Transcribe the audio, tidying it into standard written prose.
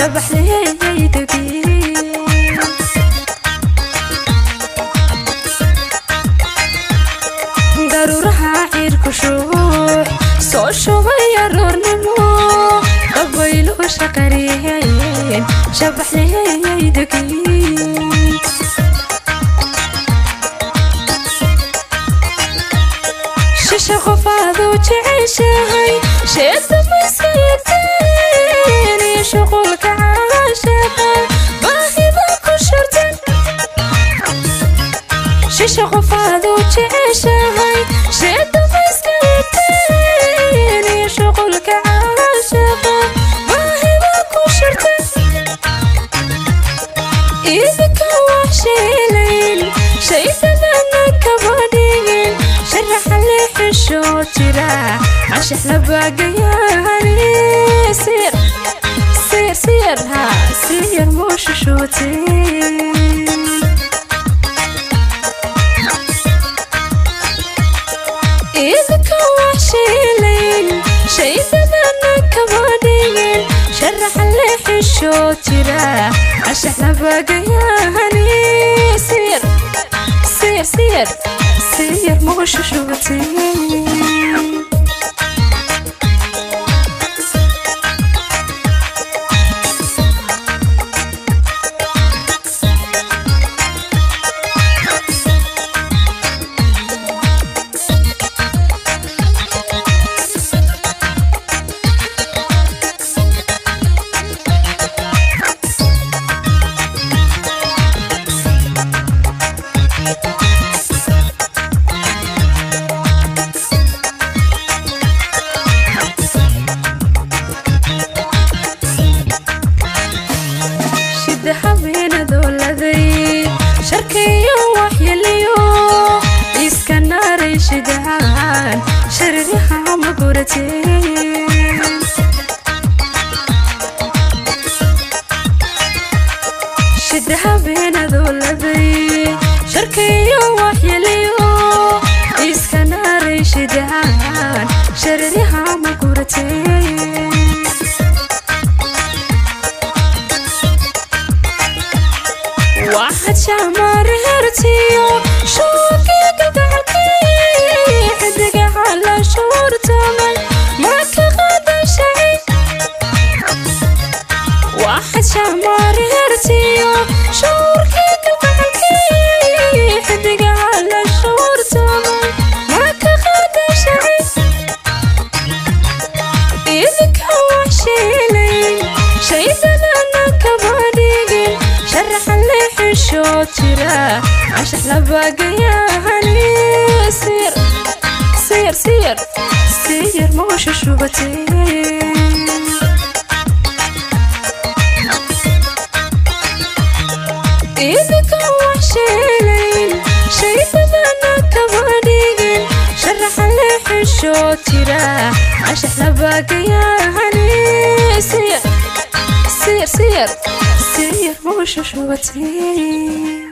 shabaxleeydagi daruuraha cirku shuux soo shubay aroornimo dabayluhu shaqariyeen shabaxleeydagi shisha qofaadu jeceshahay sheeda mayska eegteen iyo shuqulka caashaqa baahida ku shartan shisha qofaadu jeceshahay sheeda mayska eegteen iyo shuqulka caashaqa baahida ku shartan idinka wax sheelayn shaydadana kaba dhigin sharaxa leexishoo jira cashax labaagayaani sir sir sir ha siyar muushushuuteen idinka wax sheelayn shaydadana kaba dhigin sharaxa leexishoo jira cashax labaagayaani sir sir sir siyar muushushuuteen sharkiyo waxyeliyo iska naaray shidaan shaririha ma gurateen shida habeenadooladay sharkiyo waxyeliyo iska naaray shidaan shaririha ma gurateen waxaad shaamaarhertiyo shookiga gacalkii xidigaha la shuurtamay ma ka qadashay waxaad shaamaarhertiyo shoorkiga gacalkii xidigaha la shuurtamay ma ka qadashay idinka wax sheelayn shaydadana kaba dhigin sharaxa leexishoo jira cashax labaagayaani sir sir sir siyar muushushubateen idinka wax sheelayn shaydadana kaba dhigin sharaxa leexishoo jira cashax labaagayaani sir sir sir siyar muushushubateen.